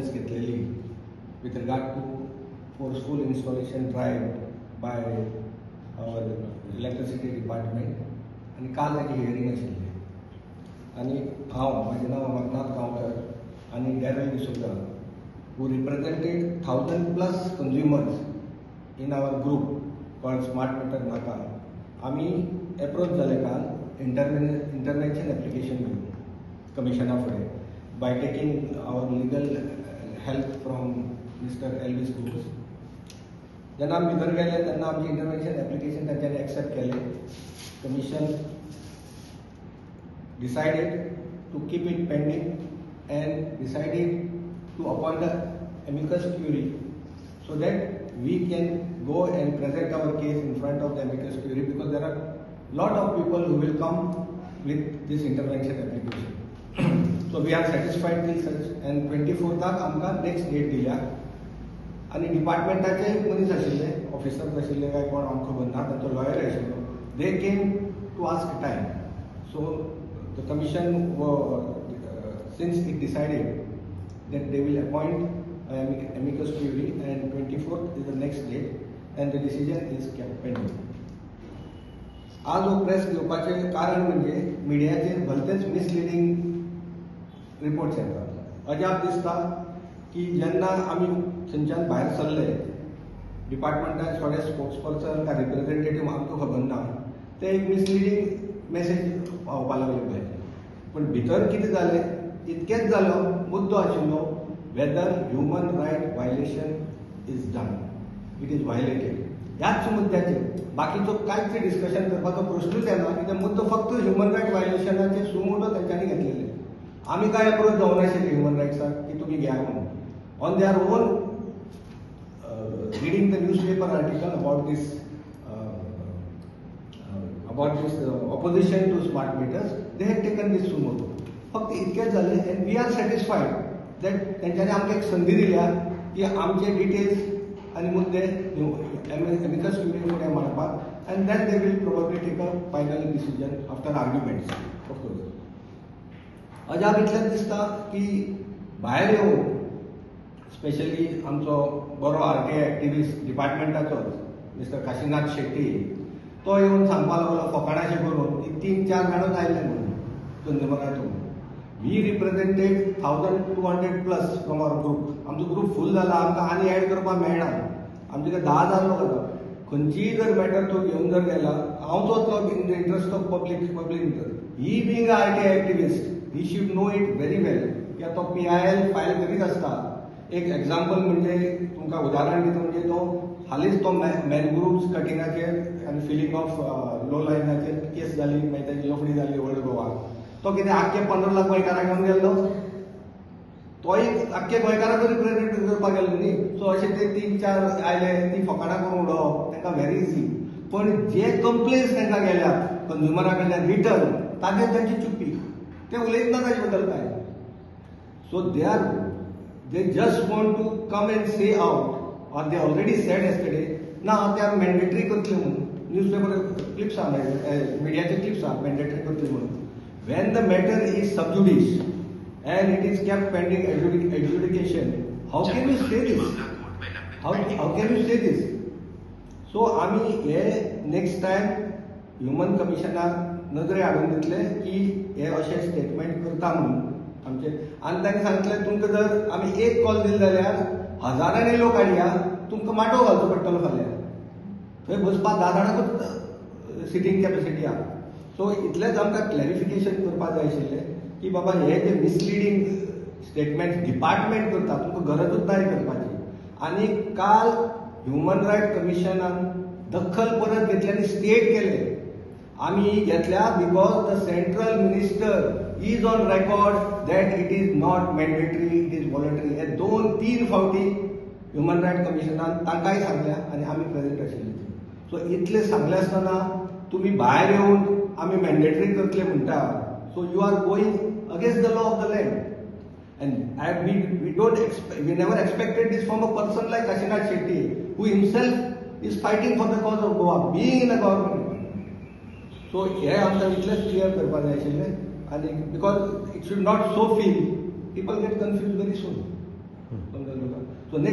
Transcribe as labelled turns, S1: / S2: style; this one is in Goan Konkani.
S1: कॉग्निजन्स घेतलेली with regard to forceful installation drive by our electricity department आनी काल ताची हियरींग आशिल्ली. आनी हांव, म्हाजें नांव अमरनाथ गांवकर आनी Daryl D'Souza, who represented 1,000+ consumers in our group called Smart Meter Naka, आमी एप्रोच जाले काल इंटरवेन्शन एप्लिकेशन घेवन कमिशना फुडें by taking our legal help from Mister Elvis Gomes. जेन्ना आमी भितर गेले तेन्ना आमचें इंटरवेन्शन एप्लिकेशन तांच्यांनी एक्सेप्ट केलें. Commission decided to keep it pending and decided to appoint the amicus curiae so that we can go and present our case in front of the amicus curiae, because there are lot of people who will come with this intervention application. So we are satisfied till such and 24th आमकां next date दिल्या. आनी डिपार्टमेंटाचे मनीस आशिल्ले, ऑफिसर्स आशिल्ले काय कोण आमकां खबर ना, तांचो लॉयर आशिल्लो. They came to ask time. So the commission, since it decided that they will appoint amicus curiae and 24th is the next date and the decision is kept pending. आज हो प्रेस घेवपाचें कारण म्हणजे मिडियाचेर भलतेच मिसलिडींग रिपोर्ट्स येतात. अजाप दिसता की जेन्ना आमी थंयच्यान भायर सरले, डिपार्टमेंटान थोडे स्पोक्स पर्सन काय रिप्रेझेंटेटीव आमकां खबर ना, ते एक मिसलिडींग मेसेज पावोवपा लागले भायर. पूण भितर कितें जालें, इतकेंच जालो मुद्दो आशिल्लो whether human right violation is done, it is violated. ह्याच मुद्द्याचेर बाकीचो कांयच डिस्कशन करपाचो प्रश्नूच येना. कित्याक मुद्दो फक्त ह्युमन रायट व्हायलेशनाचे सुमोटो तेंच्यांनी घेतलेले. आमी कांय अप्रोच जावनाशिल्ले ह्युमन रायट्साक की तुमी घेया म्हणून. On their own reading the newspaper article about this opposition to smart meters, they had taken this suo motu. फक्त इतकेंच जालें and we are satisfied that तेंच्यांनी आमकां एक संदी दिल्या की आमचे डिटेल्स आनी मुद्दे एमिकस क्युरी फुडें मांडपाक, and then they will probably take a final decision after arguments of course. अजाप इतलेंच दिसता की भायर येवन स्पेशली आमचो बरो आरटीआय एक्टिविस्ट डिपार्टमेंटाचोच मिस्टर काशीनाथ शेट्टी, तो येवन सांगपाक लागलो फकाणाशें करून की 3-4 जाणूच आयले म्हणून कंज्युमराचो. We represented 1,200+ from our group. आमचो ग्रूप फूल जाला, आमकां आनी एड करपाक मेळना. आमचे कडेन 10,000 लोक आसा. खंयचीय जर मॅटर तूं घेवन जर गेला, हांवच वतलो in the interest of public interest. He being RTI activist, he should know it very well. कित्याक तो PIL file करीत आसता. एक एग्जाम्पल म्हणजे तुमकां उदाहरण दिता म्हणजे तो हालींच तो मॅनग्रुव्स कटिंगाचेर आनी फिलिंग ऑफ लो लायनाचेर केस जाली, मागीर ताची लफडी जाली ओल्ड गोवा. तो कितें आख्खे 15 लाख गोंयकारांक घेवन गेल्लो, तोय आख्खे गोंयकारांक रिप्रेझेंट करपाक गेल्लो न्ही. सो अशें ते 3-4 आयले ती फकाणां करून उडोवप तांकां व्हेरी इजी. पण जे कंप्लेन्स तांकां गेल्यात कंज्युमरा कडल्यान रिटर्न, ताचेर तांची चुप्पी, ते उलयतना ताचे बद्दल काय. So they just want to come and say out, or they already said yesterday ना ते आमी मॅन्डेटरी करतले म्हणून. न्यूज पेपर क्लिप्स आहा, मिडियाचे क्लिप्स आहा, मॅन्डेटरी करतले म्हणून. When the matter is sub judice and it is kept pending adjudication, how can you say this? How can you say this? So आमी हे नेक्स्ट टायम ह्युमन कमिशनाक नदरे हाडून दितले की हे अशें स्टेटमेंट करता म्हणून आमचे. आनी तांणी सांगलें तुमकां जर आमी एक कॉल दिलो जाल्यार हजारांनी लोक हाडया, तुमकां माटोव घालचो पडटलो फाल्यां. थंय बसपाक 10 जाणांकूच सिटींग कॅपेसिटी आहा. सो इतलेंच आमकां क्लॅरिफिकेशन करपाक जाय आशिल्लें की बाबा हे जे मिसलिडींग स्टेटमेंट डिपार्टमेंट करता, तुमकां गरजूच ना करपाची. आनी काल ह्युमन रायट कमिशनान दखल परत घेतली आनी स्टेट केलें आमी घेतल्या because the central minister is on record that it is not mandatory, it is voluntary. हे 2-3 फावटी ह्युमन रायट कमिशनान तांकांय सांगल्या आनी आमी प्रेझेंट आशिल्ले. सो इतलें सांगलें आसतना तुमी भायर येवन आमी मॅन्डेटरी करतले म्हणटा, so you are going against the law of the land. And we don't expect, we never expected this from a person like Kashinath Shetty, who himself is fighting for the cause of Goa, being in a government. So हे आमकां इतलेंच क्लियर करपाक जाय आशिल्लें. आनी because it should not so feel, people get confuse very soon. समजलें तुका? So next